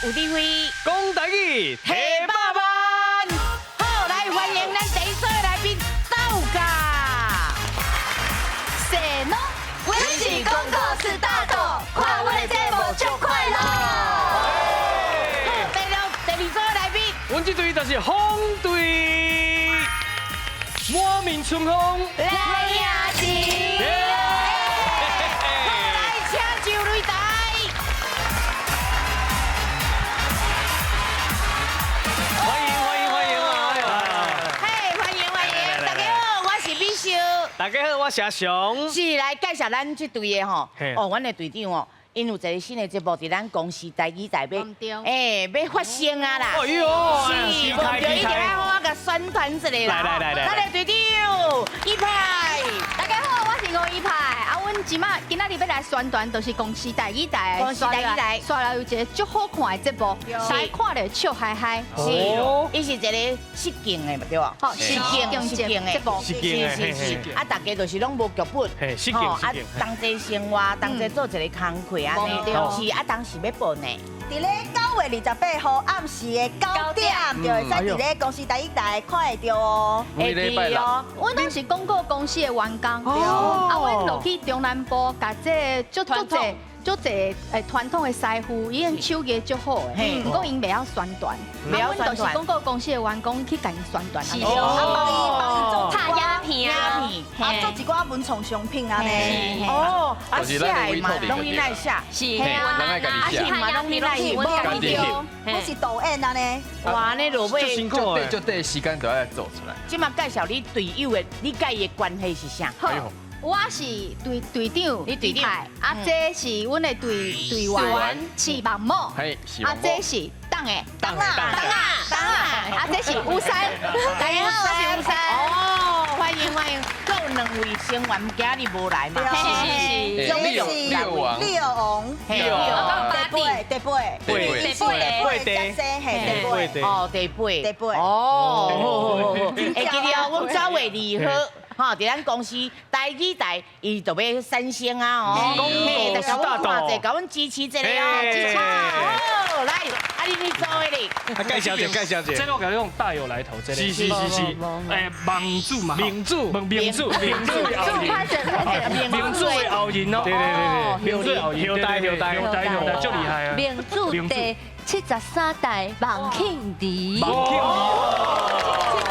有智慧，講台語，提百萬。好，來歡迎咱第一組的來賓豆家。踅儂，我是講故事大豆，看我的節目就快樂。好，第六、第二組的來賓，阮這隊就是風隊，滿面春風，來贏錢。來，請上擂台。歡迎歡迎歡迎啊！嘿，歡迎歡迎，大家好，我是美秀。大家好，我是阿雄。是來介紹咱這隊的吼，哦，阮的隊長哦，𪜶有一個新的節目佇咱公視台語台欲，欸，欲發生啊啦！哎喲，是，無對，一定愛好好共宣傳一下啦！來來來來，咱的隊長一派，大家好，我是吳一派。啊，阮這馬今仔日欲來宣傳，就是公視台語台，公視台語台，煞來有一個足好看的節目，大家看著笑嗨嗨。是，伊是一個實境的對無？實境實境的節目，是是是。啊，大家就是攏無劇本，啊，同齊生活，同齊做一個工課按呢，是啊，當時欲播呢。佇咧9月28號暗時的9點，就會使佇咧公視台語台看會著哦。會記哦。阮攏是廣告公司的員工，啊，阮落去中南部，共這足足濟足濟誒傳統的師傅，伊𪜶手藝足好的，毋過𪜶袂曉宣傳，啊，阮就是廣告公司的員工去共𪜶宣傳。是哦，啊，幫伊幫伊做拍鴉片啊，做一寡文創商品按呢。哦，啊，寫的嘛，攏恁來寫，是，啊，啊，嘛攏恁來寫，我是導演按呢。哇，呢落尾辛苦就對時間都要做出來。這馬介紹你隊友的，你佮伊的關係是啥？好，我是隊隊長，你隊長，啊，這是阮的隊隊員翅膀某，啊，這是當的，當啊，當啊，當啊，啊，這是烏山，大家好，我是烏山。哦，歡迎歡迎，閣有兩位成員今日無來嘛？是是是，六王，六王，六王，第八，第八，第八，第八，第八，哦，第八，第八，哦，好好好，會記得哦，阮9月2號。吼，佇咱公視台語台，伊就欲產生啊！哦，嘿，共阮看者，共阮支持一下哦，支持！好，來，啊，你佗組的咧？介紹者，介紹者。這個我共你講大有來頭，這個。是是是是。欸，盟主嘛。盟主，盟主，盟主的後人。盟主的後人哦。對對對對。盟主的後人。後代後代後代後代，足厲害啊！盟主第73代王慶迪。王慶迪。73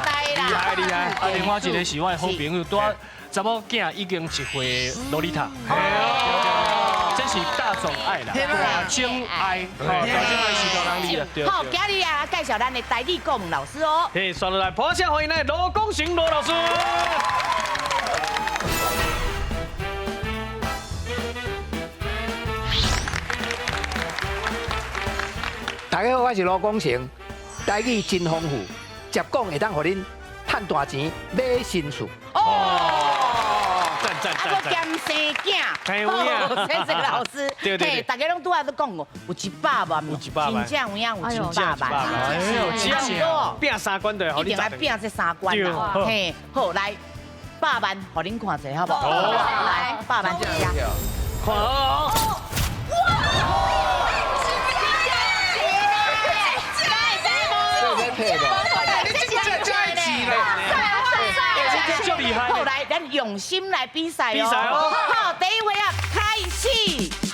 代啦。厲害厲害！啊，另外一個是我的好朋友，拄仔查某囝已經1歲洛麗塔，這是大眾愛啦，大眾愛，大眾愛是大人哩啦。好，今日啊，介紹咱的台語顧問老師哦。嘿，刷落來，破聲歡迎咱羅功成羅老師。大家好，我是羅功成，台語真豐富，捷講會當予恁賺大錢買新厝。哦，讚讚讚！啊，閣兼生囝，好，謝謝老師。對對對，大家攏拄仔都講過，有100萬，有100萬，真正有影有100萬。哎呦，真正拼三關就會，一定愛拼這三關啦。嘿，好，來百萬，予恁看一下好無？好，來百萬，看好。好，來，咱用心來比賽哦。好，第一回合開始。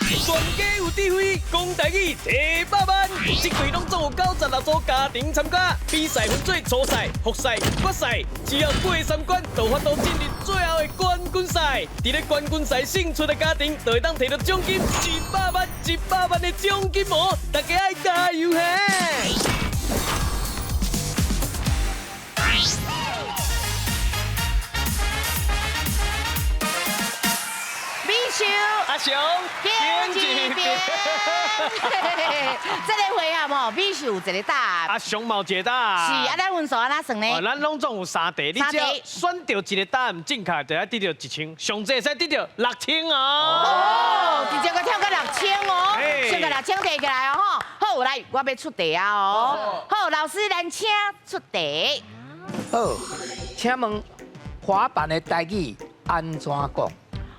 全家有智慧，講台語提百萬。這隊攏總有96組家庭參加，比賽分做初賽、複賽、決賽，只要過三關，就有法度進入最後的冠軍賽。佇咧冠軍賽勝出的家庭，就會當提著獎金100萬、100萬的獎金哦！大家愛加油嘿！美秀，阿雄，行一邊。這個回合吼，美秀有一個答案，阿雄嘛有一個答案。是啊，咱分數按怎算呢？咱攏總有三題，你只要選著一個答案正確，就會得著1000，上濟會使得著6000哦。哦，直接閣跳到6000哦，先共6000提起來哦吼。好，來，我欲出題啊哦。好，老師，咱請出題。好，請問滑板的台語按怎講？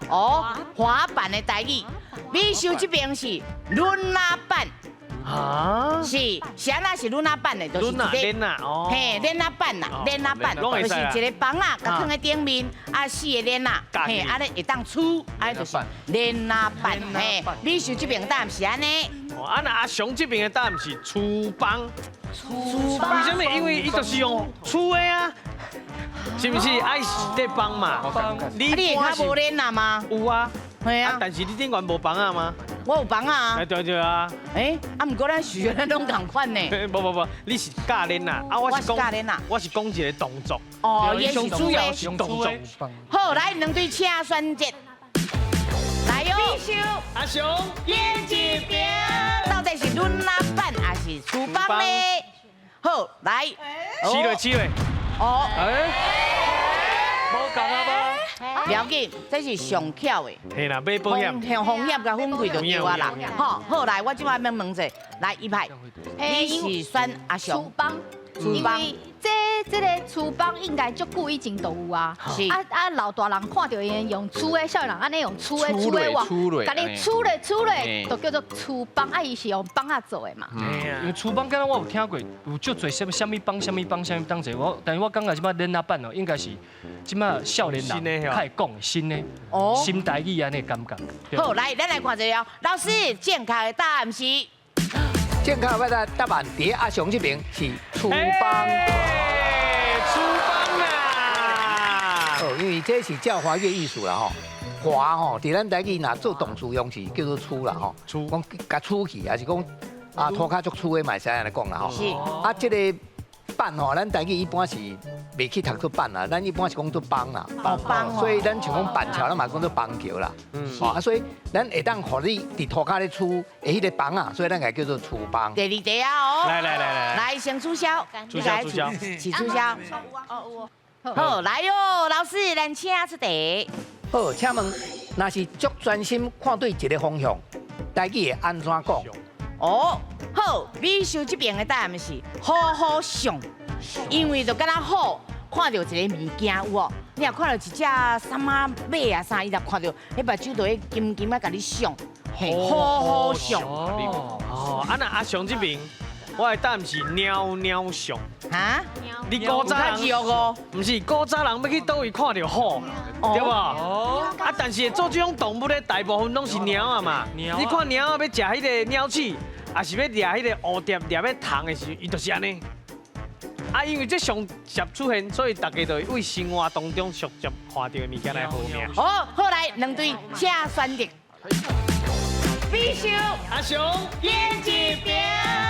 哦，滑板的台語，美秀這邊是輪仔板，啊，是，是按怎是抡仔板的，就是一个链仔哦，嘿，链仔板啦，链仔板，就是一个枋仔，共囥佇顶面，啊，四个链仔，嘿，按呢会当杵，按呢就是链仔板，嘿，美秀這邊答案是按呢。哦，啊那阿雄這邊的答案是廚枋，廚枋，為什麼？因為伊就是用粗的啊，是不是？愛是咧枋嘛。你下跤無鏈仔嗎？有啊。係啊，但是你頂懸無枋仔嗎？我有枋仔啊。對對啊。欸，啊，毋過咱學咱攏仝款呢。無無無，你是教練啦，啊，我是講，我是講一個動作。哦，也是主要是動作。好，來兩隊請選擇。來喲。美秀。阿雄。演一邊。到底是抡仔板還是廚枋呢？好，來。試落試落。哦。欸。無仝啊吧？不要緊，這是上巧的。嘿啦，買保險，風險共分開就對啊啦。好，好來，我這擺欲問者，來一排，你是選阿雄？廚枋，因為這個廚枋應該足久以前就有啊。是。啊啊，老大人看著𪜶用粗的，少年人按呢用粗的粗的哇，共你粗咧粗咧，就叫做廚枋。啊，伊是用枋仔做的嘛。因為廚枋，敢若我有聽過，有足濟啥物啥物枋、啥物枋、啥物枋者，我，但是我感覺這擺鏈仔板哦，應該是這擺少年人較會講的新的，新台語按呢感覺。好，來，咱來看一下哦，老師，正確的答案是。正確的答案佇阿雄這邊是廚枋。廚枋啊！哦，因為這是教華樂藝術啦吼，華吼，佇咱台語若做動詞用是叫做粗啦吼，講共粗去，還是講啊塗跤足粗的嘛會使按呢講啦吼。是。啊，這個板吼，咱台語一般是袂去讀做板啦，咱一般是講做枋啦。枋。所以咱像講板橋，咱嘛講做枋橋啦。哦，啊，所以咱會當予你佇塗跤咧粗的彼個枋啊，所以咱共叫做廚枋。第二題啊哦。來來來來。來先取消。取消取消。是取消。好，來喲，老師，咱請出題。好，請問，若是足專心看對一個方向，台語會按怎講？哦，好，美秀這邊的答案是好好想，因為就敢若好看著一個物件有無？你若看著一隻啥物馬啊啥，伊就看著，彼目睭就會緊緊仔共你想，嘿，好好想。哦，啊那阿雄這邊，我的答案是貓貓想。哈？你古早人，毋是古早人欲去佗位看著虎，對無？啊，但是做這種動物的大部分攏是貓仔嘛。你看貓仔欲食彼个鳥鼠，抑是欲掠彼个蝴蝶、掠欲蟲的時，伊就是按呢。啊，因為這上常出現，所以大家就會為生活當中常常看著的物件來號名。好，好來，兩隊請選擇。美秀，阿雄，演一邊，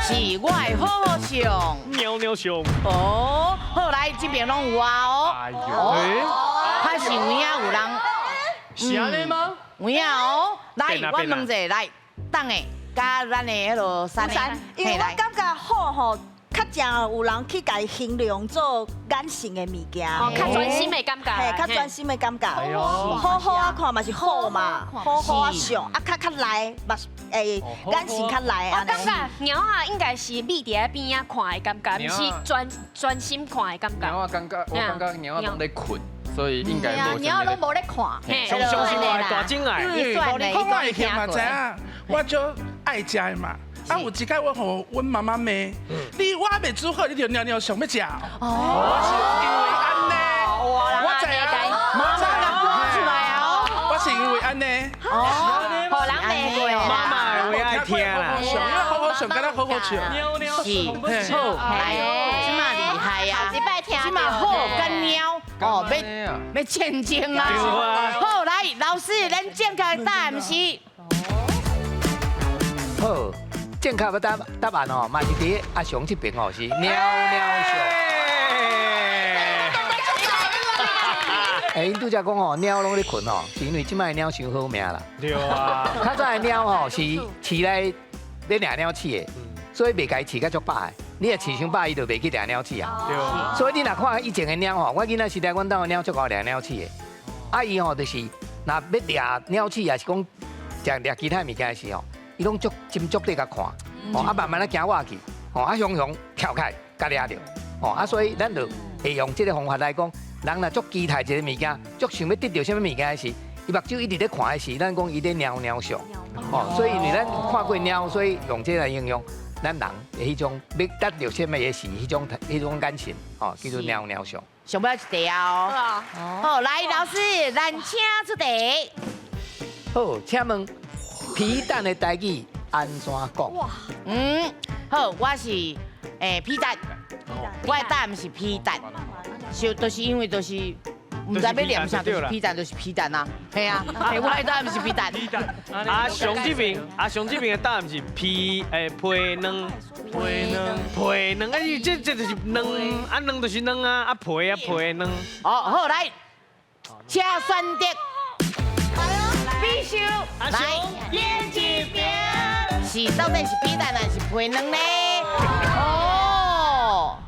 是我的好好想，貓貓想。哦，好來，這邊攏有啊哦。哎呦，較是有影有人。是按呢嗎？有影哦，來，我問者來，等下，佮咱的彼个三，因為我感覺好吼。較常有人去共伊形容做眼神的物件，哦，較專心的感覺，嘿，較專心的感覺。好好仔看嘛是好嘛，好好仔想，啊較較來嘛是會眼神較來。我感覺貓仔應該是覕佇邊仔看的感覺，毋是專心看的感覺。貓仔感覺，我感覺貓仔攏咧睏，所以應該無。貓仔攏無咧看。相信我的大真愛。我會聽嘛知影，我足愛食的嘛。啊，有一擺我予阮媽媽罵，你我猶未煮好，你就貓貓想欲食。哦，我是因為按呢，我知影，媽媽講出來哦。我是因為按呢，哦，予人罵過，媽媽的話愛聽啦，因為好好想，敢若好好笑。是，好，來，這麼厲害啊！這麼好跟貓哦，欲戰爭啊！好，來，老師，咱正確答案是。好。正確的答案哦，嘛是佇阿雄這邊哦，是貓貓想。欸，𪜶拄才講吼，貓攏咧睏吼，是因為這擺的貓傷好命啦。對啊。較早的貓吼是飼來咧掠鳥鼠的，所以袂共伊飼甲足飽的。你若飼傷飽，伊就袂去掠鳥鼠啊。對啊。所以你若看以前的貓吼，我囡仔時代，阮兜的貓足𠢕掠鳥鼠的。啊，伊吼就是若欲掠鳥鼠，抑是講食掠其他物件的時候。伊攏足斟酌咧共看，哦，啊慢慢仔行倚去，哦，啊雄雄跳開，共掠著，哦，啊所以咱就會用這個方法來講，人若足期待一個物件，足想欲得著啥物物件的時，伊目睭一直咧看的時，咱講伊咧貓貓想，哦，所以因為咱看過貓，所以用這個來形容。咱人的彼種欲得著啥物的時，彼種眼神，吼，叫做貓貓相。上尾一題啊！好，來老師，咱請出題。好，請問皮蛋的台語按怎講？嗯，好，我是皮蛋，我的答案是皮蛋，就就是因為就是。毋知欲念啥，就是皮蛋，就是皮蛋啊，係啊，我的答案是皮蛋。阿雄這邊，阿雄這邊的答案是皮皮卵，皮卵，皮卵，啊，這就是卵，啊卵就是卵啊，啊皮啊皮卵。哦，好來，請選擇，必須來，眼一邊，是到底是皮蛋還是皮卵呢？哦，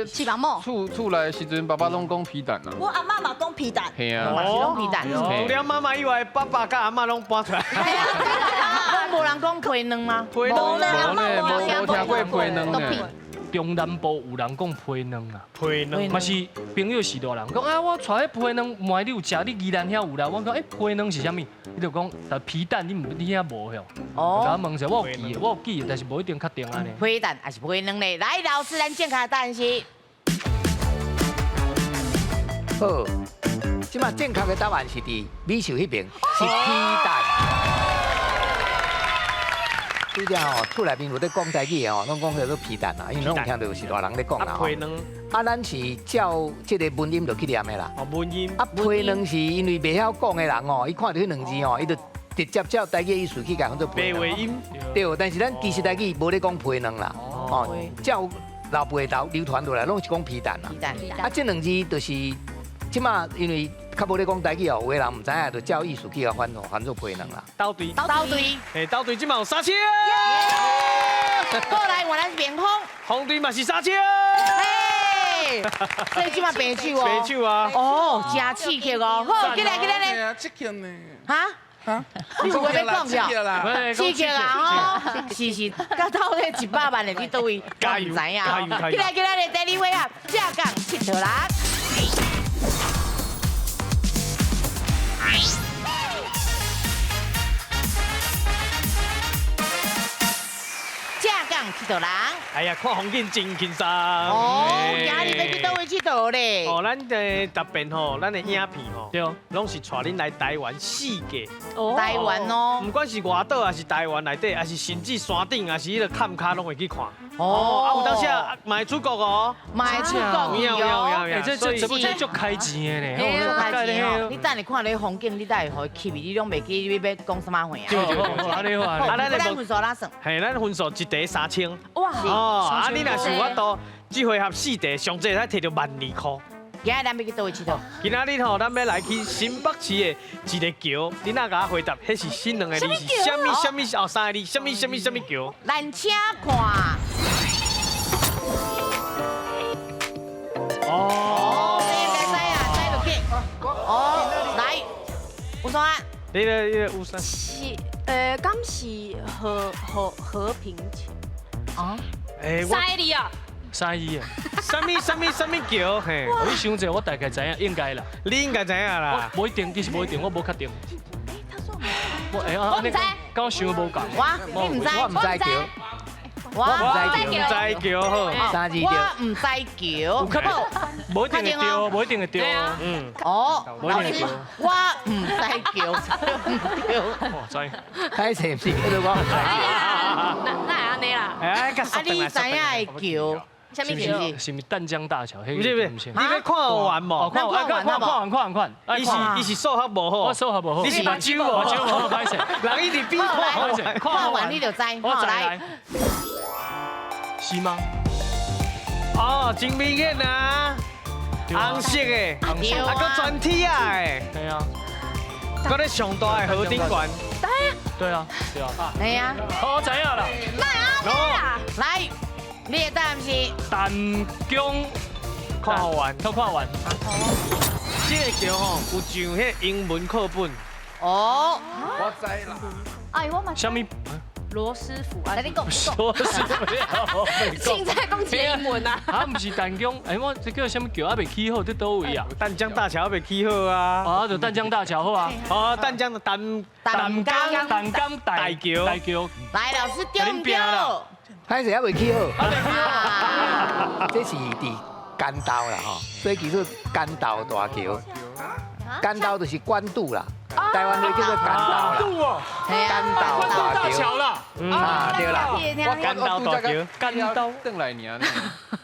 翅膀某厝內的時陣，爸爸攏講皮蛋啊。我阿嬤嘛講皮蛋。係啊。嘛是攏皮蛋。除了媽媽以外，爸爸佮阿嬤攏搬出來。係啊，攏無人講皮卵嗎？皮卵咧，阿嬤無聽過皮卵呢。中南部有人講皮卵啊，皮卵嘛是朋友是大人講啊，我帶彼皮卵，問你有食，你宜蘭遐有啦。我講皮卵是啥物？伊就講，皮蛋你遐無吼？哦。共我問者，我有記，我有記，但是無一定確定按呢。皮蛋還是皮卵咧？來，老師，咱正確答案是。好，這馬正確的答案是佇美秀彼邊，是皮蛋。拄才吼，厝內面有咧講台語的吼，攏講叫做皮蛋啦，因為攏有聽著是大人咧講啦。皮卵。啊，咱是照這個文音落去念的啦。哦，文音。啊，皮卵是因為袂曉講的人吼，伊看著彼兩字吼，伊就直接照台語意思去共喊做皮卵。白話音。對，但是咱其實台語無咧講皮卵啦，哦，照老輩流流傳落來，攏是講皮蛋啦。皮蛋。啊，這兩字就是這馬因為較無咧講台語哦，有的人毋知影，就照意思去共翻做皮卵啦。斗隊。斗隊。嘿，斗隊這馬有三千。過來換咱屏風。風隊嘛是三千。嘿，所以這馬白手哦。白手啊。哦，真刺激哦。好，過來過來來。刺激呢。哈？哈？你有話欲講著？刺激啊！吼，是是，到到底100萬的佇佗位？加油！毋知影。過來過來，來第二回合，正港𨑨迌人。正港𨑨迌人。哎呀，看風景真輕鬆。哦，今日欲去佗位𨑨迌咧？哦，咱的特別吼，咱的影片吼，對，攏是帶恁來台灣四界。台灣哦。毋管是外島，還是台灣內底，還是甚至山頂，還是彼個崁跤，攏會去看。哦，啊有當時啊，嘛會出國哦，嘛會出國有有有有。這這這足開錢的咧，足開錢哦！你等下看咧風景，你才會予伊吸去，你攏袂記你欲講啥物話啊？對對對，按呢話。啊，咱分數哪算？嘿，咱分數一題3000。哇！哦，啊，你若是有法度，這回合4題，上濟會使摕著12000箍。今日咱欲去佗位𨑨迌？今仔日吼，咱欲來去新北市的一个橋，你若共我回答，彼是新兩個字是啥物啥物哦，三个字，啥物啥物啥物橋？咱請看。哦，這應該知啊，知就去。哦，來，有啥？你个有啥？是，敢是和平橋？啊？三字啊？三字啊？啥物啥物啥物橋？嘿，你想者，我大概知影，應該啦。你應該知影啦。無一定，其實無一定，我無確定。我我毋知。跟我想的無仝。我，你毋知？我毋知橋。我毋知橋，好。三字我毋知橋。有確定，無一定會對，無一定會對。嗯。哦，無一定會對。我毋知橋，毋對。哇，知。歹勢毋是，叫做我毋知。哪會按呢啦？哎，啊，你知影的橋？啥物橋？是毋是淡江大橋？毋是毋是，你欲看完無？看完看完看完看。伊是數學無好，我數學無好。你是目睭無？目睭無好，歹勢。人一直比看完，看完你就知。我知來。是嗎？哦，真明顯啊，紅色的，啊，閣全體啊的，對啊，閣咧上大的河頂懸，對啊，對啊，對啊，好，我知影啦。哪會按呢啦？來，你的答案是？淡江看完，都看完。這个橋吼有上彼英文課本。哦，我知啦。哎，我嘛。啥物？罗斯福啊，你讲，罗斯福，现在讲一个英文啊。啊，毋是淡江，哎，我这叫啥物桥还袂起好，伫佗位啊？淡江大桥还袂起好啊。啊，就淡江大桥好啊。哦，淡江的淡淡江淡江大桥大桥。来，老师对毋对？歹势还袂起好。这是伫干道啦吼，所以其实干道大桥，干道就是关渡啦。台湾话叫做干道啦，干道大桥啦，啊对啦，我干道大桥，干道转来尔。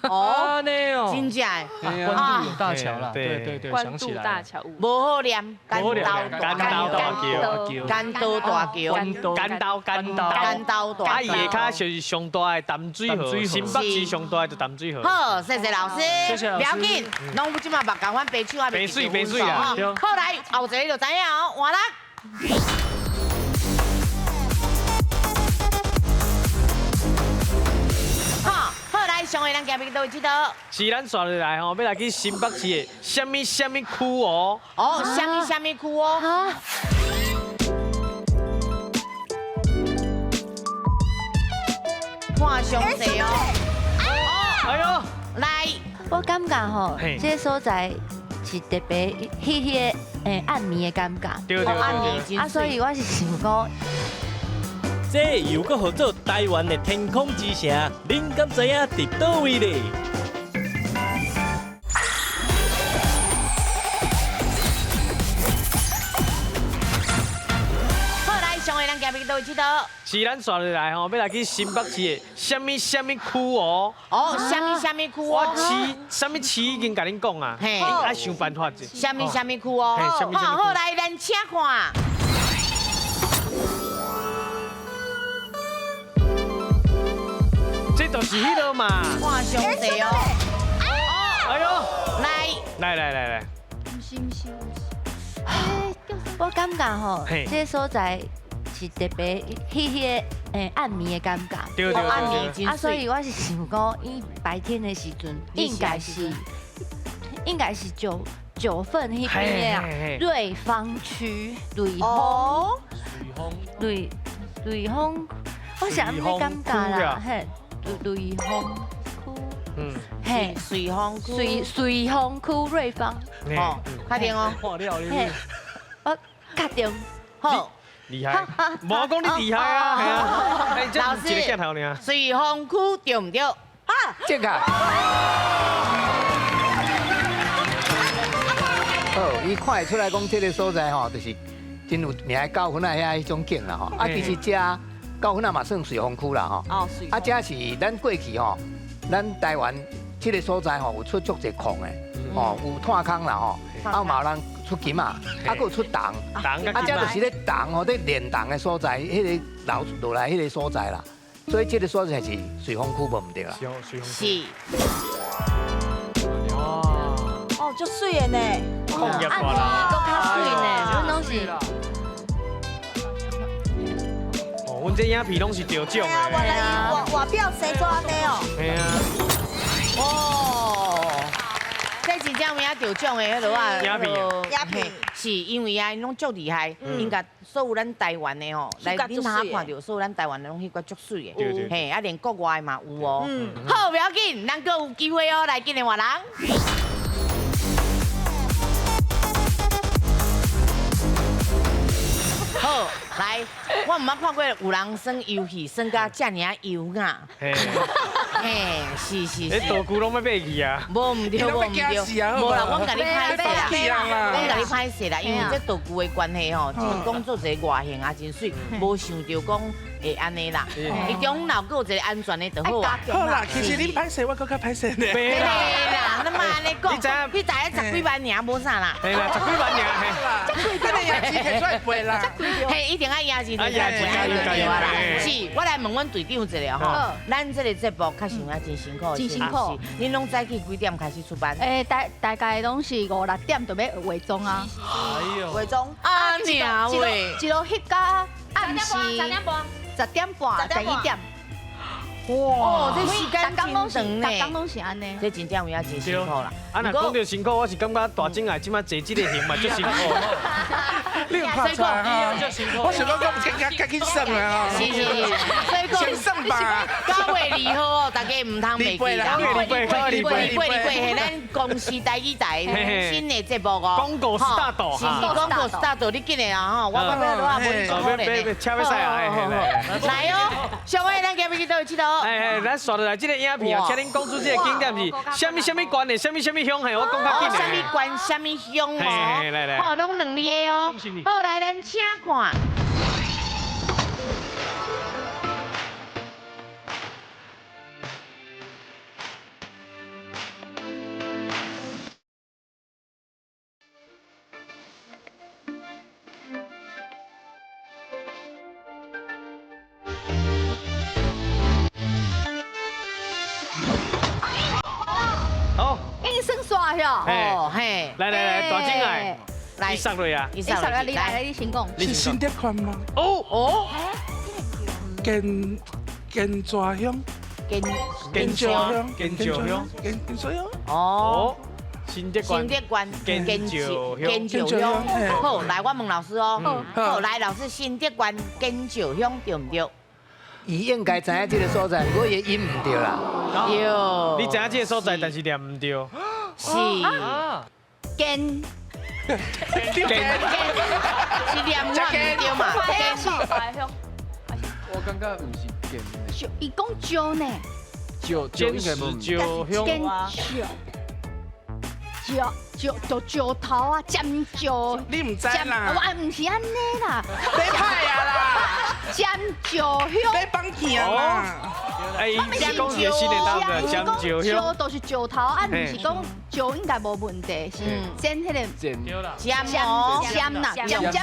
哦，真正的，关渡大桥啦，对对对，关渡大桥，无好念，干道干道大桥，干道大桥，干道干道干道大桥，啊，伊下跤就是上大的淡水河，新北市上大的就淡水河。好，谢谢老师，谢谢老师，不要紧，拢这马目共阮白手啊，白水白水啊，好来，后一个就知影哦，换啦。好，好来，上个人行佗位佚佗？是咱煞落来吼，欲来去新北市的啥物啥物区哦？哦，啥物啥物区哦？看详细哦。哎呦，来，我感觉吼，这个所在是特别彼个暗暝的感觉。对对对。啊，所以我是想讲，这又阁号做台湾的天空之城，恁敢知影伫佗位咧？好，来，上个人行佗位佚佗？是咱煞落来吼，欲来去新北市的啥物啥物区哦？哦，啥物啥物区哦？我市啥物市已经共恁讲啊，恁爱想办法者。啥物啥物区哦？好，好来，咱请看。这就是彼个嘛。看详细哦。哎呦，来，来来来来。毋是毋是毋是。我感觉吼，这个所在是特别彼个暗暝的感觉。对对对。啊，所以我是想讲，伊白天的时阵应该是九份彼边的啊，瑞芳区瑞丰，瑞瑞丰，我是按呢感觉啦，嘿，瑞丰区，嗯，嘿，瑞丰区，瑞丰区瑞芳，哦，确定哦，嘿，我确定，好。厉害，无讲你厉害啊！老师，瑞丰区对毋对？啊，这个。哦，伊看会出来讲这个所在吼，就是真有名的九份仔遐彼种景啦吼。啊，其实这九份仔嘛算瑞丰区啦吼。哦，啊，这是咱过去吼，咱台湾这个所在吼有出足济矿的，哦，有炭矿啦吼，啊嘛有人出金啊，啊，阁有出铜，啊，这就是咧铜吼，咧炼铜的所在，彼个流落来彼个所在啦。所以这个所在是瑞丰区，无毋对啦。是。哦，足媠的呢。暗暝阁较媠呢，阮拢是。哦，阮这影片拢是得奖的。原来伊外外表生做按呢哦。嘿啊。哦。这真正有影得奖的彼落啊，影片，影片是因为啊，𪜶拢足厉害，𪜶共所有咱台湾的吼，来恁通看著，所有咱台湾的拢翕甲足媠的，嘿，啊连国外的嘛有哦。好，不要紧，咱阁有机会哦，来紧来换人。好，来，我毋捌看过有人耍游戏耍甲遮尔啊优雅。嘿，是是是。欸，道具拢欲买去啊？无毋对，无毋对，无啦，阮共你歹势啦，阮共你歹势啦，因为这道具的关系吼，就是讲做一个外形啊，真媠，无想著讲会按呢啦。伊中脑阁有一个安全的就好啊。好啦，其实恁歹势，我阁较歹势呢。袂啦，你莫按呢讲，你知影十几万尔无啥啦。嘿啦，十几万尔，嘿。这个压钱提出来赔啦。嘿，一定爱压钱提出来赔对啦。是，我来问阮队长一下吼，咱这个节目确实有影真辛苦，真辛苦。恁拢早起几点开始出班？欸，大概拢是5、6点就欲化妆啊。哎呦，化妆啊，娘喂，一路翕到暗时10点半、10点半、11点。哦，這時間真長呢，逐工攏是按呢。這真正有影真辛苦啦。啊，若講著辛苦，我是感覺大井愛這擺坐這个型嘛，足辛苦。你有看出來哈？我想講講較緊算啦。是是是，所以講先算吧。9月2號哦，大家毋通袂記啦。9月2八，9月2八， 2八，係咱公視台語台新的節目哦。廣告 start 是是，廣告 start，你緊來啊吼！我我要攞啊，無你做可憐的。車欲駛啊！來哦，小偉，咱今欲去佗位𨑨迌？哎哎，咱紲落來這个影片啊，請恁講出這个景點是啥物啥物縣的，啥物啥物鄉嘿，我講較緊。啥物縣，啥物鄉哦？來來。好，攏兩字的哦。好，來，咱請看。好，應算煞哟。哦嘿，來來來，大井愛，來，你上落啊，你上落，你來，你先講。是新竹縣嗎？哦哦，建建石鄉，建建石鄉，建石鄉，建石鄉。哦，新竹縣，新竹縣，建石建石鄉。好，來我問老師哦。好，來老師，新竹縣建石鄉對毋對？伊應該知影這个所在，不過伊音毋對啦。對。你知影這个所在，但是念毋對。是。建。建。是念我毋對嘛？建。我感覺毋是建。伊講石呢。石堅石鄉。建石。石石就石頭啊，尖石。你毋知啦？我毋是按呢啦。你歹啊啦！尖石鄉。你放棄啊啦！哎，伊講是新的答案，尖石鄉。石就是石頭，啊，毋是講石應該無問題，是煎彼個。煎。尖尖啦，尖尖尖。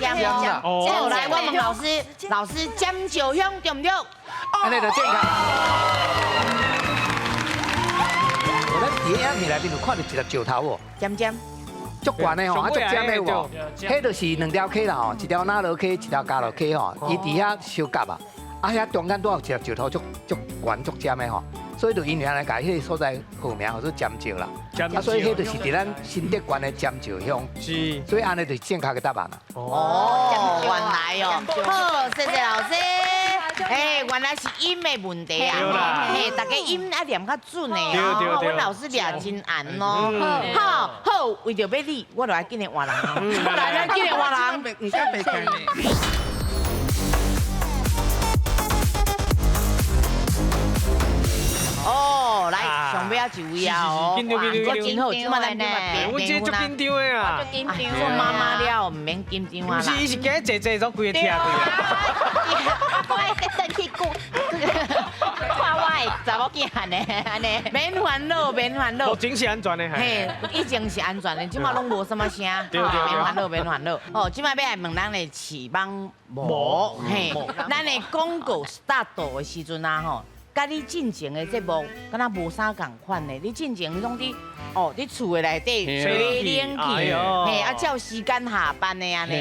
好，來，我問老師，老師尖石鄉對毋對？按呢就正確。咱佇影片內面有看著一粒石頭無？尖尖。足懸的吼，啊足尖的無？彼就是兩條溪啦吼，一條那羅溪，一條嘉樂溪吼，伊佇遐相夾啊，啊遐中間拄有一粒石頭足足懸足尖的吼，所以就因為按呢共彼个所在號名叫做尖石啦。啊，所以彼就是佇咱新竹縣的尖石鄉。是。所以按呢就是正確的答案啦。哦，原來哦。好，謝謝老師。哎，原來是音的問題啊！嘿，大家音愛念較準的哦。阮老師掠真嚴哦。好，好，為著欲你，我就愛緊來換人。來，咱緊來換人。毋敢袂看呢。哦，來，上尾仔一位啊！哦，緊張緊張真好，這馬咱這馬阮這足緊張的啊！緊張，做媽媽了毋免緊張啊！毋是，伊是驚坐坐總規个聽過。我會轉去顧，看我的查某囝呢，按呢。免煩惱，免煩惱。目前是安全的，嘿，以前是安全的，這馬攏無啥物聲。對對對，免煩惱，免煩惱。哦，這馬欲來問咱的翅膀無，嘿，咱的廣告 start 的時陣啊，吼。佮你進前的節目，敢若無啥仝款呢？你進前攏佇哦，佇厝的內底吹冷氣，嘿，啊，照時間下班的按呢。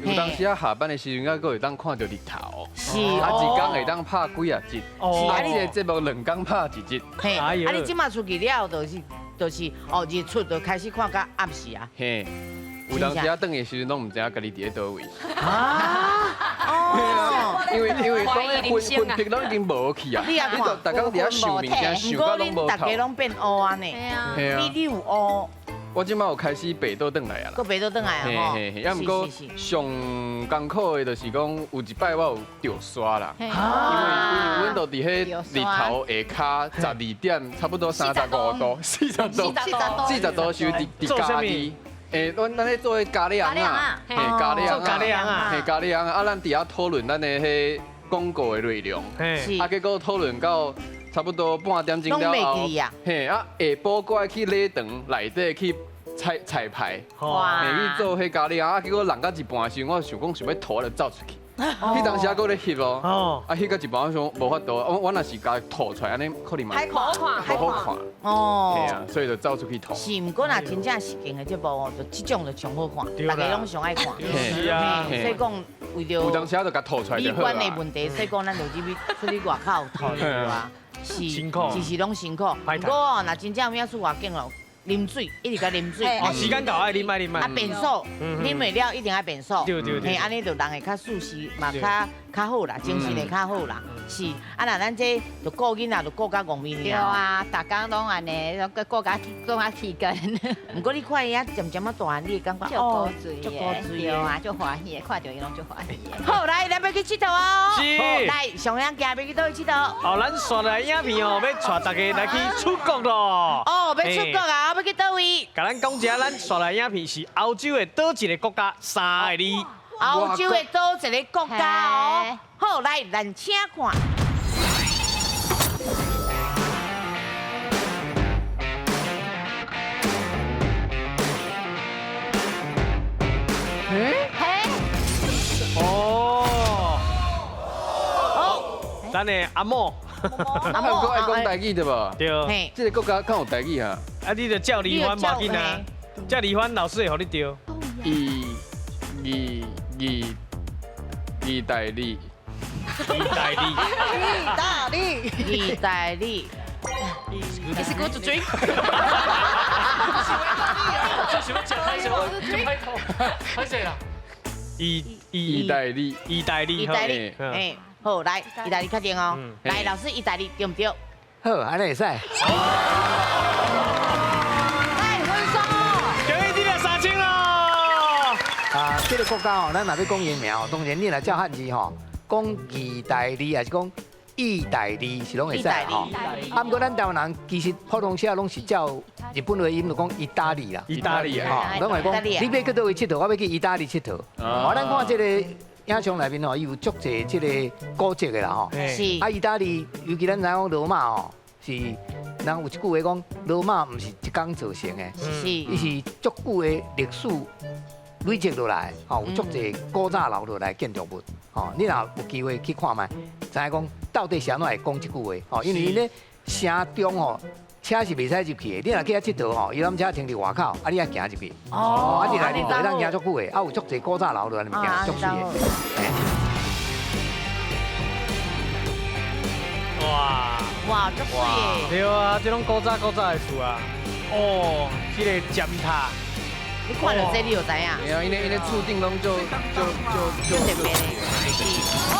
有當時啊下班的時陣，猶閣會當看著日頭。是。啊，一工會當拍幾啊集。是。啊，你的節目兩工拍一集。嘿。啊，你這馬出去了，就是哦，日出就開始看到暗時啊。嘿。有當時啊，轉的時陣攏毋知影家己佇咧佗位。啊！哦。因為魂魄攏已經無去啊！你啊看，逐工佇遐想物件，想到攏無大家攏變烏按呢。你有烏？我這馬有開始爬倒轉來啊啦。閣爬倒轉來啊！嘿嘿，啊，毋過上艱苦的就是講，有一擺我有著沙啦，因為阮就佇彼日頭下跤12點，差不多35度、40度、40度時佇家己。欸，阮咧做彼咖喱尪仔，嘿，咖喱尪仔，嘿，咖喱尪仔，啊，咱佇遐討論咱的彼廣告的內容，啊，結果討論到差不多半點鐘了後，嘿，啊，下晡閣愛去禮堂內底去彩排，嘿，去做彼咖喱尪仔，啊，結果弄到一半時，我想講想欲吐，我就走出去。彼當時猶閣咧翕哦，啊，翕到一半我想無法度，我若是共吐出來，按呢可能嘛無好看。哦，嘿啊，所以就走出去吐。是，毋過若真正實境的節目哦，就這種就上好看，大家攏上愛看。是啊，所以講為著有當時就共吐出來就好美觀的問題，所以講咱就入去出去外口吐就啊。是辛苦，其实攏辛苦。不过哦，若真正有影出外景哦，啉水，一直共啉水。哦，时间到爱啉爱啉啊，便所啉袂了，一定爱便所。对对对。嘿，按呢就人会较舒适，嘛较较好啦，精神会较好啦。是，啊，若咱这就顾囡仔，就顾甲戆面。对啊，逐工拢按呢，拢顾甲顾甲起根。毋过你看伊啊，渐渐仔大汉，你会感觉哦，足古錐的，对啊，足欢喜的，看著伊拢足欢喜的。好，来，咱欲去𨑨迌哦。是。来，上央行欲去佗位𨑨迌？哦，咱煞来影片哦，欲带大家来去出国咯。哦，欲出国啊，欲去佗位？共咱讲一下，咱煞来影片是欧洲的佗一个国家，三个字。欧洲的佗一个国家哦。好，来，咱请看。欸？哦。好，咱的阿某。阿某爱讲台语对无？对。这个国家敢有台语哈？啊，你就照离番无要紧啊，照离番老师会予你对。意意意意大利。意大利。意大利。意大利。 Is it good to drink？这是欲食歹势，我就歹讲，歹势啦。意意大利，意大利，意大利，哎，好，来，意大利确定哦。来，老师，意大利对毋对？好，按呢会使。来，分数。恭喜你掠3000咯。啊，这个国家哦，咱若欲讲伊名哦，当然你若照汉字吼，讲意大利还是讲意大利是拢会使吼。啊，毋过咱台湾人其实普通话拢是照日本话音，就讲意大利啦。意大利吼，拢会讲你欲去佗位𨑨迌，我欲去意大利𨑨迌。哦，咱看这个影像内面吼，伊有足济这个古迹的啦吼。是。啊，意大利尤其咱知影讲罗马吼，是人有一句话讲，罗马毋是一工造成的，是，伊是足久的历史累积落来，吼，有足济古早留落来建筑物，吼，你若有机会去看觅，知影讲到底是按怎会讲这句话，吼，因为𪜶咧城中吼，车是袂使入去的，你若去遐𨑨迌吼，伊拢车停伫外口，啊，你爱行入去，哦，啊，伫内面就会当行足久的，啊，有足济古早留落来的物件，足媠的。哇哇，足媠的。对啊，这拢古早古早的厝啊。哦，这个尖塔。你看著这，你就知影。对啊，𪜶咧厝顶拢足足足足特别的。哦，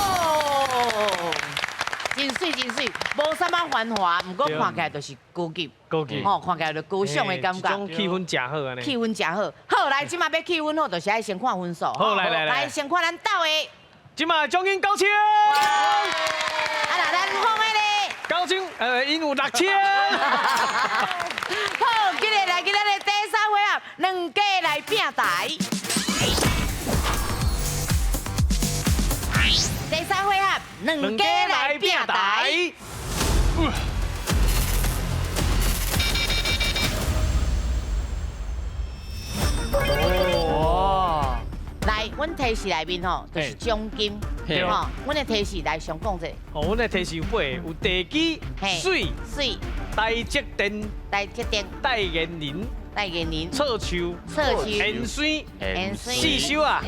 真媠真媠，无啥物繁华，毋过看起来就是高级。高级。吼，看起来就高尚的感觉。这种气氛诚好按呢。气氛诚好。好，来，这马欲气氛好，就是爱先看分数。好，来来来。来，先看咱斗的。这马奖金9000。啊，那咱放的咧。9000，𪜶有6000。好，今日来今日的第三回合，两家来拼台。第三回合，两家来拼台。哇！来，阮提示内面吼，就是奖金，吼，阮的提示来上讲者。哦，阮的提示有八个，有地基、水、水、台积电、台积电、代言人、代言人、错树、错树、盐水、盐水、四修啊，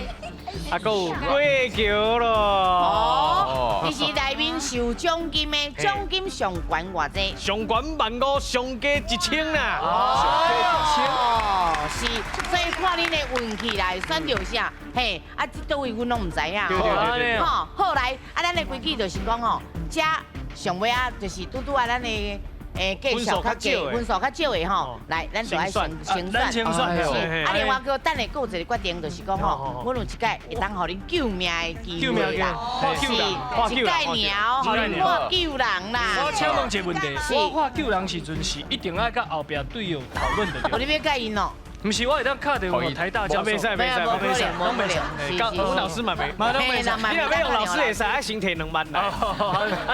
啊，阁有过桥咯。哦，其实内面受奖金的奖金上悬偌济？上悬15,000，上加1000啦。上加1000。哦，是，所以看恁的运气来选著啥，嘿，啊，这佗位阮拢毋知影。对对对对。吼，好来，啊，咱的规矩就是讲吼，遮上尾啊，就是拄拄啊，咱的。诶，计数较少，分数较少的吼，来，咱就爱先先选，先选，是。啊，另外阁等下阁有一个决定，就是讲吼，阮有一摆会当予恁救命的机会啦，是，一摆尔，予恁看救人啦。我请问一个问题，我看救人时阵是一定爱佮后壁队友讨论的。哦，你欲佮𪜶哦？毋是，我会当敲电话台大教授。袂使，袂使，袂使，拢袂使。阮老师嘛袂，你若欲用老师会使，爱先提2万来。啊，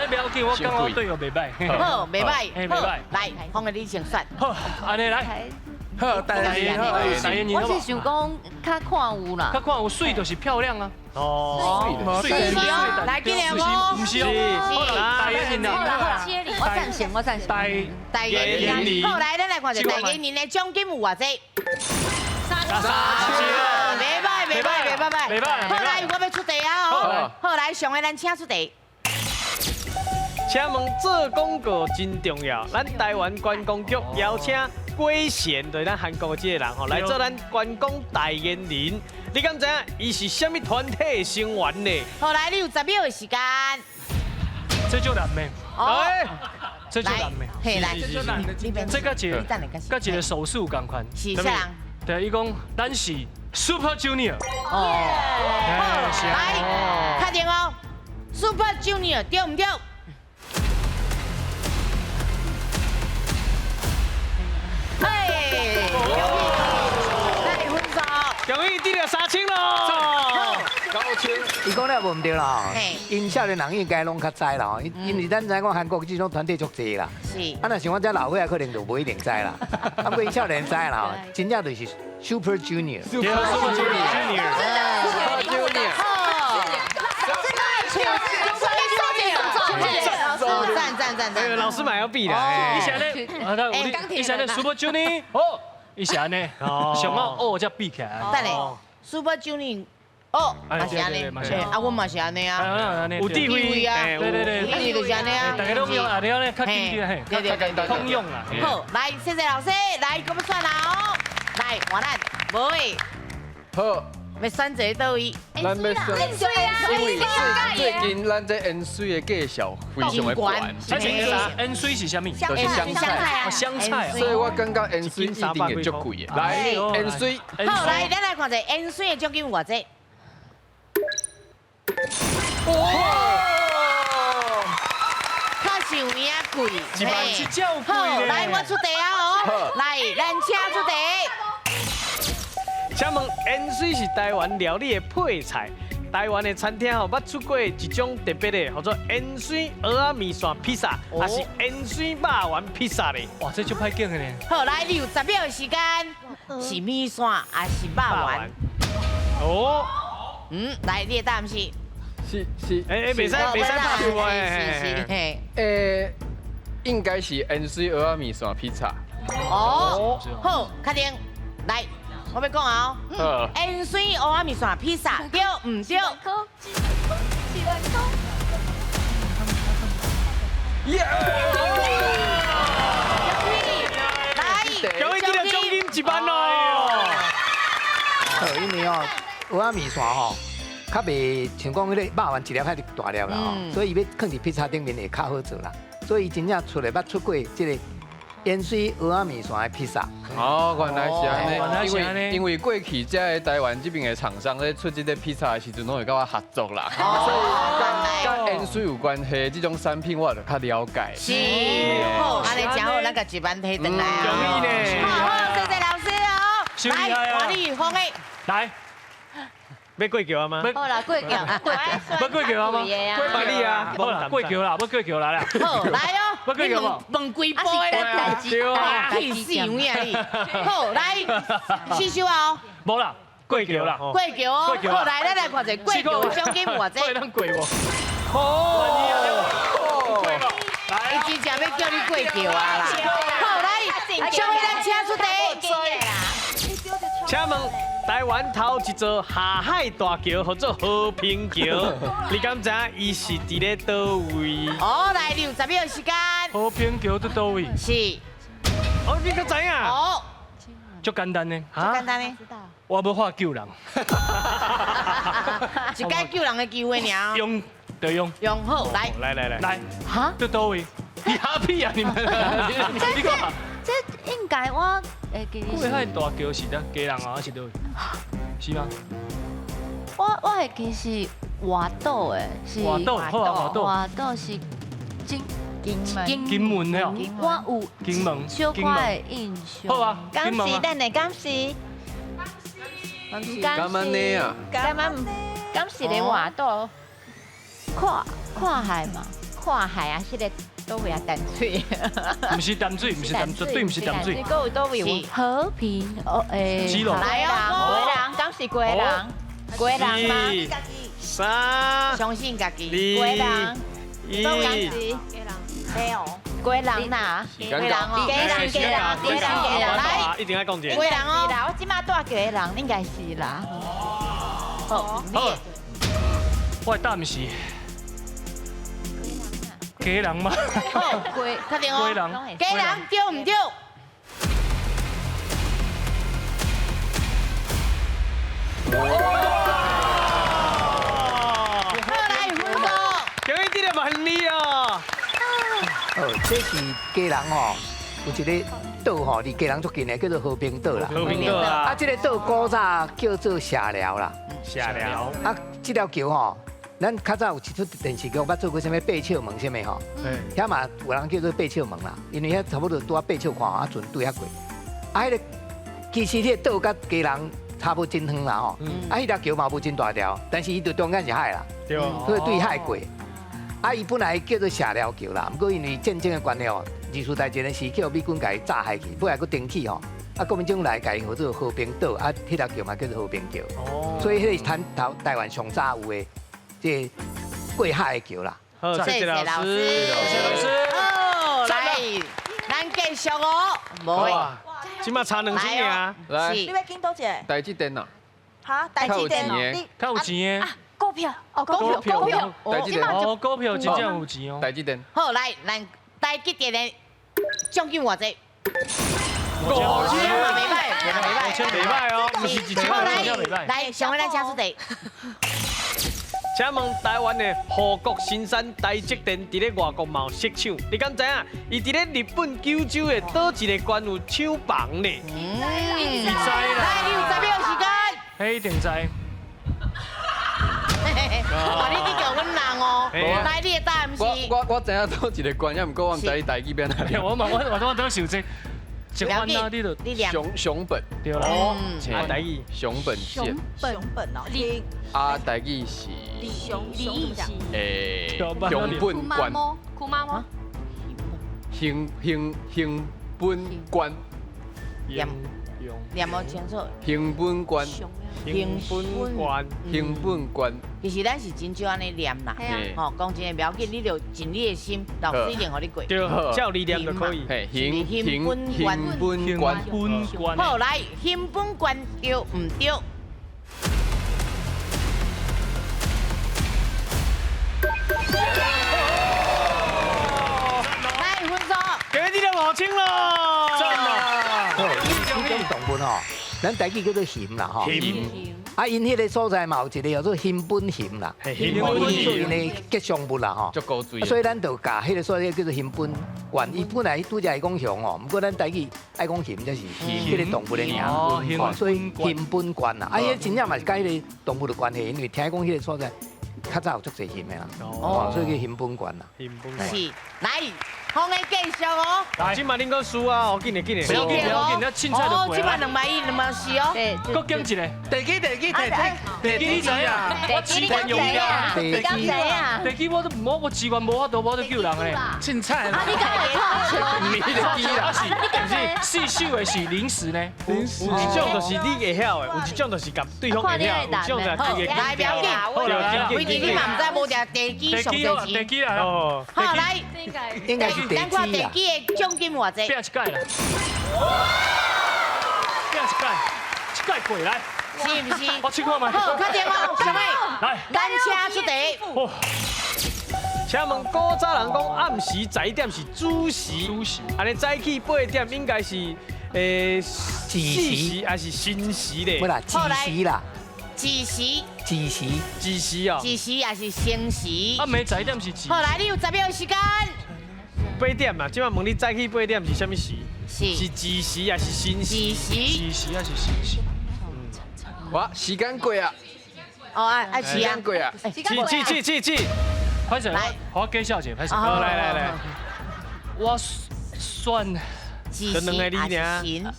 不要紧，我感觉队友袂歹。好，袂歹，袂歹。来，放个你先选。好，按呢来。好，代言人，我是想讲，较看有啦。较看有媠就是漂亮啊。哦，媠是哦，来，今年哦，毋是哦，代言人啊，我赞成，我赞成。代言人，好，来，咱来看一下代言人的奖金有偌济？三千，袂歹，袂歹，袂歹，袂歹。好，来，我欲出题啊！好，来，上个咱请出题。请請問做廣告真重要，咱台灣觀光局邀請圭賢，就是咱韓國的這個人吼，來做咱觀光代言人。你敢知影伊是啥物團體的成員呢？好，來，你有10秒的時間。這就難的。哦，這就難的。嘿，來，這個一個，佮一個手勢仝款。是啥人？對，伊講咱是 Super Junior。哦，好，來，確定哦，Super Junior 對毋對？哎，恭喜，咱的分數。恭喜得了3000咯。9000。伊講了無毋對啦，𪜶少年人應該攏較知啦，因為咱知影講韓國這種團體足濟啦。是。啊，若像我這老歲仔可能就無一定知啦。啊，不過𪜶少年知啦，真正就是 Super Junior。 Super Junior。 Super Junior。讚讚讚讚！老師嘛要比啦。伊是按呢，伊是按呢 Super Junior，哦，伊是按呢，上好哦才比起來。等下，Super Junior。哦，嘛是按呢，啊，阮嘛是按呢啊，有智慧啊，對對對，伊就是按呢啊，大家攏用按呢咧，較簡單嘿，對對對，通用啦。好，來，謝謝老師，來，閣欲選啦哦，來，換咱，無的，好，欲選擇佗位？咱欲選，因為最近咱這鹽水的介紹非常的懸。鹽水是啥物？就是香菜，香菜。所以我感覺鹽水一定會足貴的。來，鹽水。好，來，咱來看一下鹽水的獎金有偌濟。哇！較是有影貴，一萬七才有貴。好，來我出題啊！哦，來，咱請出題。請問鹽水是台灣料理的配菜，台灣的餐廳吼捌出過一種特別的，叫做鹽水蚵仔麵線披薩，還是鹽水肉圓披薩咧？哇，這足歹揀的呢。好，來，你有10秒的時間，是麵線還是肉圓？哦。嗯，來，你的答案是？是，欸，袂使袂使拍錯是是，欸，應該是鹽水蚵仔麵線披薩。哦，好，確定，來，我欲講啊，哦，鹽水蚵仔麵線披薩對毋對？耶！來，恭喜得獎金1萬咯。好，因為哦，蚵仔麵線吼。較袂像講彼個肉圓一粒遐爾大粒啦吼，所以伊欲囥佇披薩頂面會較好做啦。所以伊真正出來捌出過這個鹽水蚵仔麵線的披薩。哦，原來是按呢，因為過去這个台灣這邊的廠商咧出這個披薩的時陣，攏會佮我合作啦。所以佮鹽水有關係，這種產品我就較了解。是，好，按呢真好，咱共1萬提轉來啊。恭喜呢！好，謝謝老師哦。來，換你放的。來。欲過橋啊嗎？好啦，過橋，過橋，欲過橋啊嗎？過百里啊！好啦，過橋啦，欲過橋來啦。好，來哦。欲過橋無？問幾步的？對啊。氣死有影你。好，來，試手啊哦。無啦，過橋啦。過橋哦。好，來，咱來看一下過橋獎金有偌濟。會當過無？哦。過無？伊真正欲叫你過橋啊啦。好，來，小慧，咱請出題。請問。台灣頭一座下海大橋，號做和平橋，你敢知影伊是佇咧佗位？哦，來，你有10秒時間。和平橋佇佗位？是。哦，你閣知影？哦，足簡單的。足簡單的。我欲畫救人。一擺救人的機會爾。用就用。用好，來。來來來。來。哈？佇佗位？你哈屁啊你們！你講。這應該我會記。過海大橋是佇基隆啊，還是佗位？是嗎？我會記是外島的，是外島，好啊，外島。外島是金金金門的哦。我有金門小可的印象。好啊，敢是等下敢是？敢按呢啊？敢按？敢是咧外島？跨跨海嘛？跨海啊，是咧。佗位啊？淡水？毋是淡水，毋是淡，絕對毋是淡水。閣有佗位有？和平哦，欸，基隆。來哦，基隆，敢是基隆？基隆嗎？三，相信家己。基隆，一，基隆，基隆哪？基隆哦，基隆，基隆，基隆，基隆，來，一定愛講者。基隆哦，我這馬住基隆，應該是啦。好，好，我的答案是。家人吗？好，确定哦。家人，家人对毋对？好，来分数。恭喜你万里哦！哦，这是家人吼，有一个岛吼，离家人足近的，叫做和平岛啦。和平岛啊！啊，这个岛古早叫做下寮啦。下寮。啊，这条桥吼，咱较早有一出电视剧，捌做过啥物八尺门啥物吼。遐嘛有人叫做八尺门啦，因为遐差不多拄仔八尺宽，啊船对遐过。啊，彼个其实彼个岛佮家人差无真远啦吼。啊，彼条桥嘛无真大条，但是伊就中间是海啦。对。所以对海过。啊，伊本来叫做下寮桥啦，毋过因为战争的关系哦，二次大战的时叫美军共伊炸海去，尾来阁重起吼。啊，国民政府来共伊号做和平岛，啊，彼条桥嘛叫做和平桥。哦。所以彼个是台湾上早有的这个过海的桥啦。好，谢谢老师。谢谢老师。好，来，咱继续哦。无。这马差2000尔。来。你欲拣佗一个？台积电啊。哈，台积电哦。较有钱的。股票哦，股票，股票，哦，股票真正有钱哦。台积电。好，来，咱台积电的奖金偌济？5000，袂歹，袂歹，袂歹哦，毋是1000，真袂歹。来，上位咱请出题。请问台湾的护国神山台积电，伫咧外国嘛有设厂？你敢知影？伊伫咧日本九州的佗一个县有厂房呢？知啦。来，你有10秒时间。嘿，一定知。哇！你去叫阮人哦，来，你的答案是？我知影佗一个县，也毋过我毋知你台语变哪里。我嘛我都想这，一番啊，你就熊本对啦。啊，台语熊本县。熊本哦，啊，台语是。熊熊诶，熊本县。库妈吗？熊本县。念念无清楚。熊本县。熊本县，熊本县。其实咱是真少按呢念啦，吼，讲真的不要紧，你就尽你的心，老师一定予你过。对，照你念就可以。嘿，熊本县，本县。好，来，熊本县对毋对？来，分数。给你的5000咯。赞啦！这种动物吼，咱台语叫做熊啦吼。啊，𪜶彼个所在嘛有一个叫做熊本熊啦，熊本熊做𪜶的吉祥物啦吼。足高水。所以咱就共彼个所在叫做熊本县。伊本来拄则会讲熊吼，毋过咱台语爱讲熊，才是彼个动物的名。哦，所以熊本县啦，啊，彼真正嘛是佮彼个动物有关系，因为听讲彼个所在较早有足济熊的啦，哦，所以叫熊本县啦。熊本县。是，来。好，的继续哦。这马恁阁输啊！哦，紧的紧的，不要紧不要紧，那凊彩就过。这马2万1、2万4哦。对，阁拣一个。地基地基地地基你知影？我资源用了。地基知影？地基我都无，我资源无法度，我都救人嘞。凊彩。啊，你敢会错？唔是地基啦，是，不是四手的是临时呢？临时。有一种就是你会晓的，有一种就是共对方会晓，有一种就是自己。来，不要紧。规定你嘛毋知，无定地基上地基。地基啦。好，来。应该是。咱看地基的奖金偌济？拼一届啦！拼一届，一届过来。是毋是？我试看觅。好，确定哦，小妹。来，咱请出题。请问古早人讲暗时11点是子时，子时，按呢早起8点应该是子时还是申时咧？不啦，子时啦。子时。子时。子时哦。子时也是申时。暗暝11点是子。好，来，你有10秒时间。8点嘛，这摆问你早起8点是啥物时？是子时还是申时？子时。子时还是申时？哇，时间过啊！哦，啊，时间过啊！是是是是。歹势，我介绍一下，歹势。好，来来来，我选子时还是申？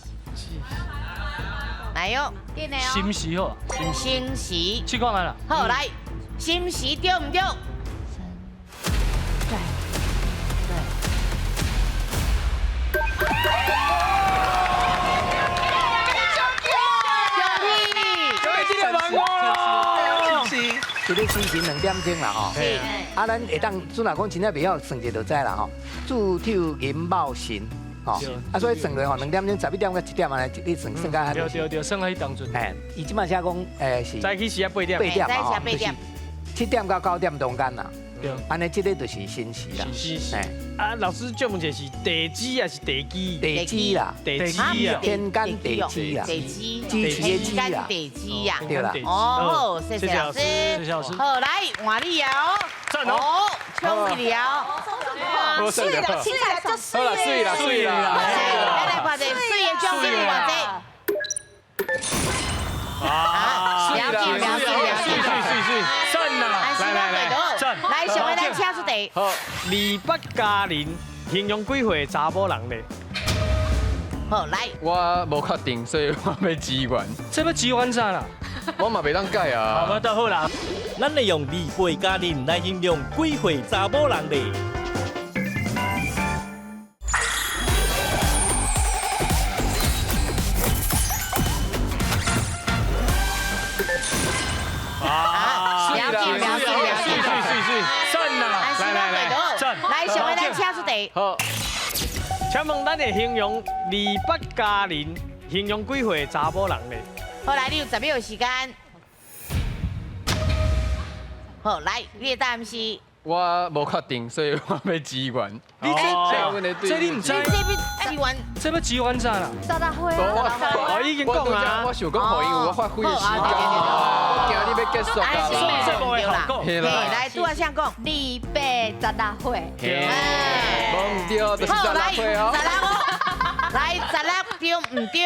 来哟，申时好。申时。试看觅啦。好，来，申时对毋对？对。一个时辰2点钟啦吼，啊，咱会当，阵若讲真正袂晓算一就知啦吼。子丑寅卯辰，吼，啊，所以算落吼，2点钟、11点到1点啊，你算算到对对对，算到彼当阵。嘿，伊这摆写讲，是早起时啊8点，8点嘛吼，就是7点到9点中间啦。按呢，這个就是新词啦。是是。啊，老师借问一下，是地支还是地基？地支啦，地支啊，天干地支啦，地支，支持的支啦，地支呀，对啦。哦，好，谢谢老师，谢谢老师。好，来换你哦，赞哦，冲起了，水啦，青菜就水啦，水啦，水啦。来来，看者水的奖金有偌济？啊，了解了解了解，水水水，赞啦！来来来，来，上位咱请出题。好，二八佳人形容几岁查某人咧？好，来。我无确定，所以我欲支援。这欲支援啥啦？我嘛袂当改啊。好，都好啦。咱会用二八佳人来形容几岁查某人咧？啊，了解了解了解，赞啦！来来来，赞！来，上位咱请出题。好，请问咱会形容二八佳人，形容几岁查某人咧？好，来，你有10秒时间。好，来，你的答案是？我无确定，所以我欲支援。你这这你毋知？这欲支援？这欲支援啥啦？ 16岁啊！我已经讲啊，我想讲，予伊有发挥的时间，我惊你欲结束啊。这无会效果。来，拄仔谁讲？286岁。无毋对，就是16岁哦。16，来，16对毋对？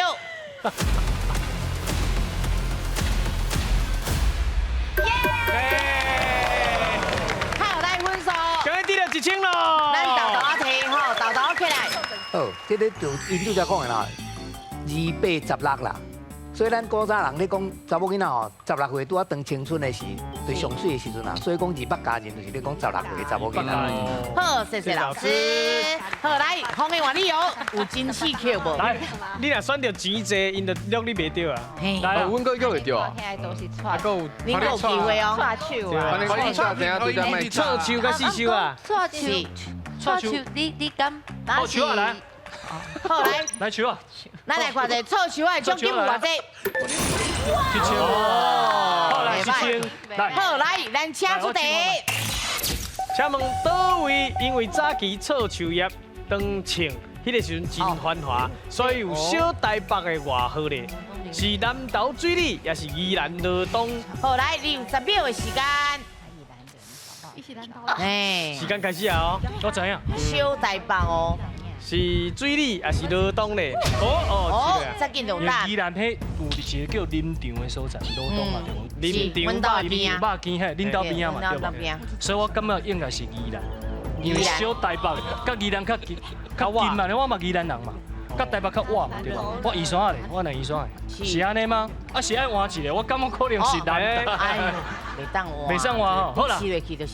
好，来分数。今日得了1000咯。咱豆豆仔提吼，豆豆起来。好，这个就𪜶拄才讲的啦，2八16啦。所以咱古早人咧讲查某囡仔吼，16岁拄仔当青春的时，就上媠的时阵啊，所以讲二八佳人就是咧讲16岁的查某囡仔。好，谢谢老师。好，来，方的换你哦，有真刺客无？来，你若选著钱济，𪜶就录你袂著啊。来，阮阁阁会著啊。啊，阁有，你阁有机会哦。错手啊！错手佮四手啊。错手，错手，你敢？错手啊，来。好，来，来手啊！咱来看者错手的奖金有偌济？ 1000。好，来1000。来，好，来，咱请出题。请问佗位因为早期错树叶当穿，彼个时阵真繁华，所以有小台北的外号咧，是南投水里，抑是宜兰罗东？好，来，你有10秒的时间。哎，时间开始啊！哦，我知影。小台北哦。是水里还是罗东咧？哦哦，这紧就有。宜兰彼有一个叫林场的所在，罗东嘛对无？林场肉羹嘿，恁兜边仔嘛对无？所以我感觉应该是宜兰，因为小台北佮宜兰较近，较近嘛，我嘛宜兰人嘛，佮台北较倚嘛对无？我宜山咧，我来宜山的，是按呢吗？啊是爱换一个，我感觉可能是南。哎，袂当换，袂当换吼，好啦，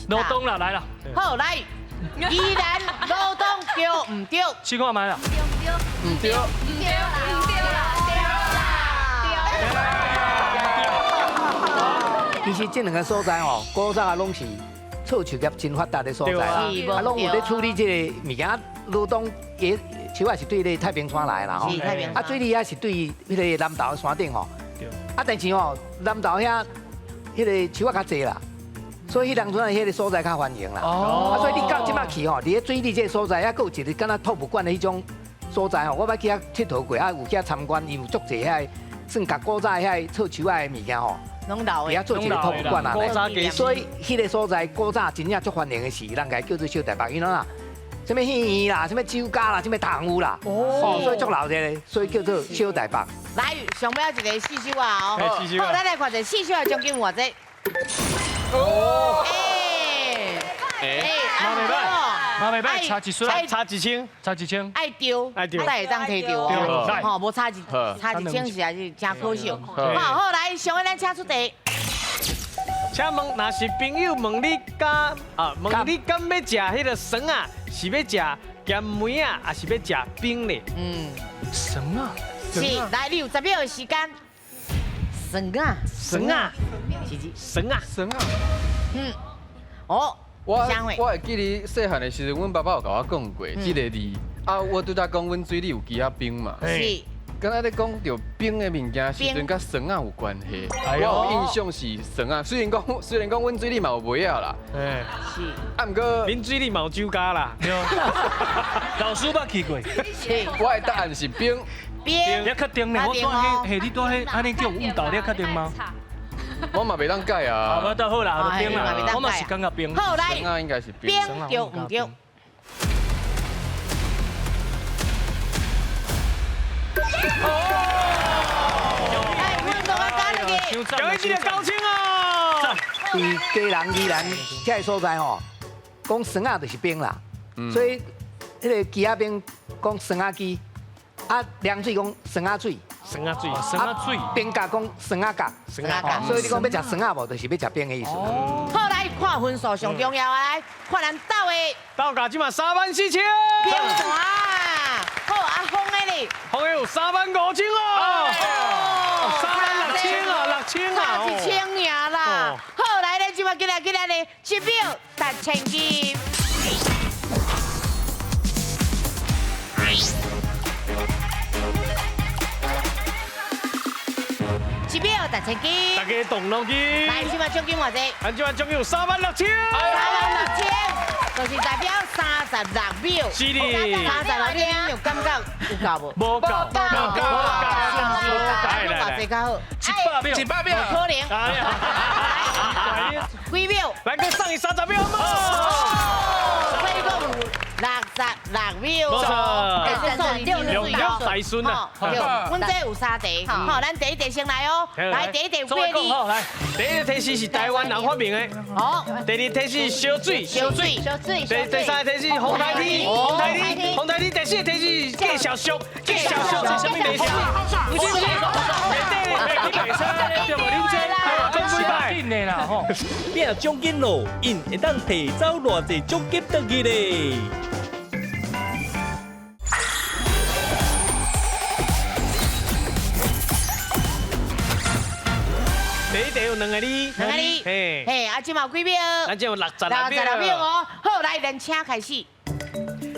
罗东啦来啦。好来。宜兰罗东对毋对？试看觅啦。毋对。毋对啦，毋对啦，对啦，对。其实这两个所在吼，古早啊拢是错树业真发达的所在啦，啊，拢有咧处理这个物件。罗东也树仔是对咧太平山来啦吼，啊，水里也是对彼个南投山顶吼。啊，但是吼，南投遐彼个树仔较济啦。所以彼当阵的彼个所在较欢迎啦。啊，所以你到这摆去吼，伫咧水里这个所在，犹阁有一个敢若博物馆的彼种所在吼，我捌去遐𨑨迌过，啊，有去遐参观，伊有足济遐个算共古早遐个错树仔的物件吼，拢老的。伫遐做一个博物馆啊。所以彼个所在古早真正足欢迎的是，人共叫做小台北，因为啦，啥物戏院啦，啥物酒家啦，啥物堂屋啦，哦，所以足闹热的，所以叫做小台北。来，上尾一个四手啊哦，好，咱来看一下四手的奖金有偌济。哦，哎，嘛袂歹，嘛袂歹，差一丝，差1000，差1000，爱丢，爱丢，才会当提著哦，吼，无差1000实在是真可惜。好，好，来，上尾咱请出题。请问，若是朋友问你敢啊，问你敢欲食彼个酸仔，是欲食咸梅仔，还是欲食冰咧？嗯，酸仔，是，来，你有10秒的时间。酸仔，酸仔，是酸仔，酸仔。嗯，哦，我会记得细汉的时阵，阮爸爸有共我讲过这个字。啊，我拄才讲阮水里有枝仔冰嘛。是。敢若咧讲著冰的物件时阵，佮酸仔有关系。我有印象是酸仔，虽然讲阮水里嘛有卖仔啦，是。啊，毋过恁水里嘛有酒家啦。老师捌去过。我的答案是冰。冰。你确定呢？我拄彼，你拄彼按呢叫误导，你确定吗？我嘛袂当改啊。啊，都好啦，就冰啦。我嘛是感觉冰。好来，酸仔应该是冰。冰对毋对？哎，阮同我加入去。恭喜这个高清哦！伫基隆、宜兰这个所在吼，讲酸仔就是冰啦，所以彼个枝仔冰讲酸仔枝，啊凉水讲酸仔水，酸仔水，酸仔水，冰角讲酸仔角，酸仔角，所以你讲欲食酸仔无，就是欲食冰的意思。好，来看分数上重要啊！来看咱斗的，斗价这马3万4千。冰团，好啊，风的咧，风的有3万5千哦，3万6千啊，6千啊，差1000尔啦。好，来咧，这马进来进来咧，一秒达千金。一秒达千金，大家动脑筋。来，这马奖金偌济？咱这马奖金有3万6千。3万6千，就是代表36秒。是的。36秒，有感觉有够无？无够，无够，无够。偌济较好？100秒。100秒。可能。几秒？来个送伊30秒嘛。所以讲有66秒。没错。六大顺啊。对，阮这有三题，好，咱第一题先来哦。来，第一题几个字？来，第一个提示是台湾人发明的。好。第二提示烧水。烧水。烧水。第三个提示风台天，风台天，风台天。第四个提示介绍俗，介绍俗是啥物提示？不是不是，你袂使对无？恁这讲几摆？紧的啦吼！拼奖金咯，𪜶会当提走偌济奖金转去咧？第一题有两个字，两个字，嘿，嘿，啊，这马有几秒？咱这有66秒。66秒哦。好，来，咱请开始。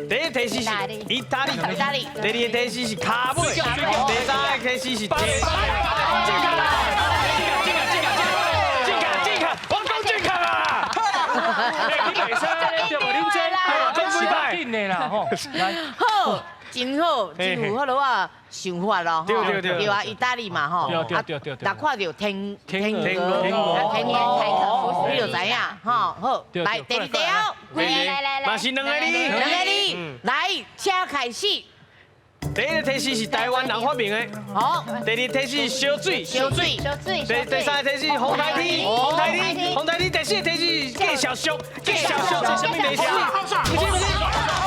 第一提示是意大利，意大利。第二个提示是卡尾，第三个提示是这个，这个，这个，这个，这个，这个，我讲正确啊！你袂使对无？恁这讲几摆？紧的啦吼！来，好，真好，真有彼落啊想法咯，对对对，对啊，意大利嘛吼，对对对对，若看著天天鹅，天鹅，你就知影吼。好，来第二题哦，来来来，嘛是两个字，两个字，来，请开始。第一个提示是台湾人发明的，好。第二提示烧水，烧水，烧水。第三个提示风台天，风台天，风台天。第四个提示介绍俗，介绍俗是啥物提示？不是不是，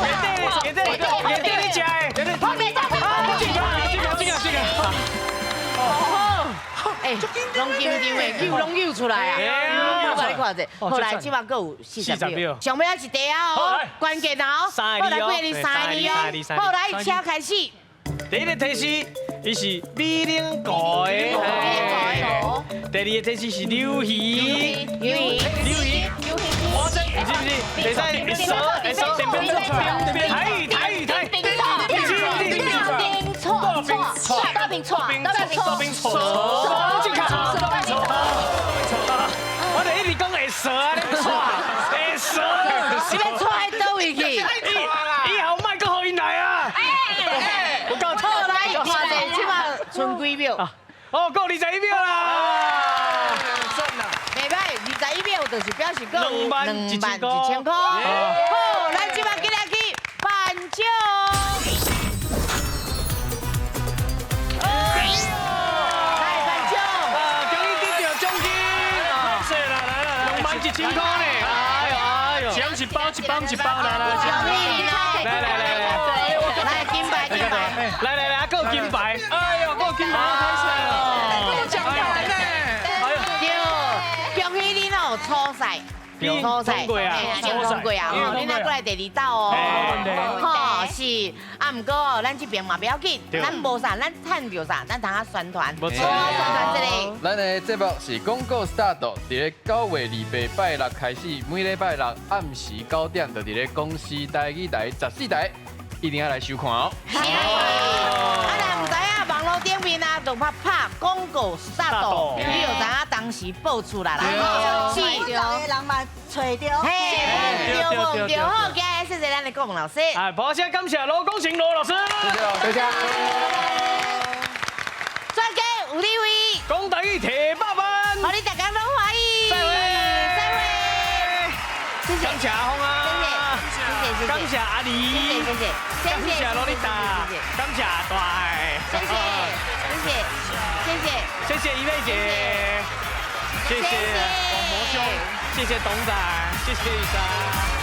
下底下底下底你食的，这个这个这个这个。哎，拢紧张的，扭拢扭出来啊！我共你看者，后来这马阁有40秒，上尾仔一题啊哦，关键啊哦，好来几个字，三个字哦，好来，请开始。第一个提示，伊是美龄国的。第二个提示是鱿鱼，鱿鱼，鱿鱼，花生，不是不是。第三个蛇，蛇，台语，台语，台语，冰错错，大冰错，大冰错，冰错，这个，我哋一直讲会蛇啊，你错，会蛇，你欲错喺佗位去？以后莫阁予𪜶来啊！我告好来，看者这马剩几秒？哦，够21秒啦！算啦，袂歹，21秒就是表示阁有2万1千块。好，咱这马进来去颁奖。来颁奖！啊，恭喜得到奖金！谢啦，来来来，2万1千块呢！哎呦哎呦，奖一包一包一包，来来来，来来来来，金牌金牌，来来来，阁有金牌！哎呦，阁有金牌，开始了！奖牌呢？对，恭喜恁哦，初赛。初赛，已经通过啊！吼，恁来过来第二道哦。吼，是啊，毋过哦，咱这边嘛不要紧，咱无啥，咱趁著啥，咱通仔宣传。没错，宣传这个。咱的节目是广告 start，伫咧9月28拜六开始，每礼拜六暗时9点，就伫咧公视台语台14台，一定要来收看哦。啊，若毋知影网路都拍拍廣告 start，你就知影當時報出來啦。是，十个人嘛揣著。嘿，對對對，好，今日謝謝咱的顧問老師。哎，播聲感謝羅功成羅老師。謝謝。專家有智慧，講台語提百萬，予你逐家攏歡喜。再會，再會。謝謝。感謝阿峰啊，謝謝，謝謝，感謝阿狸，謝謝，謝謝，感謝羅麗達，感謝阿大，謝謝，謝謝，謝謝，謝謝怡妹姐，謝謝王魔兄，謝謝董仔，謝謝醫生。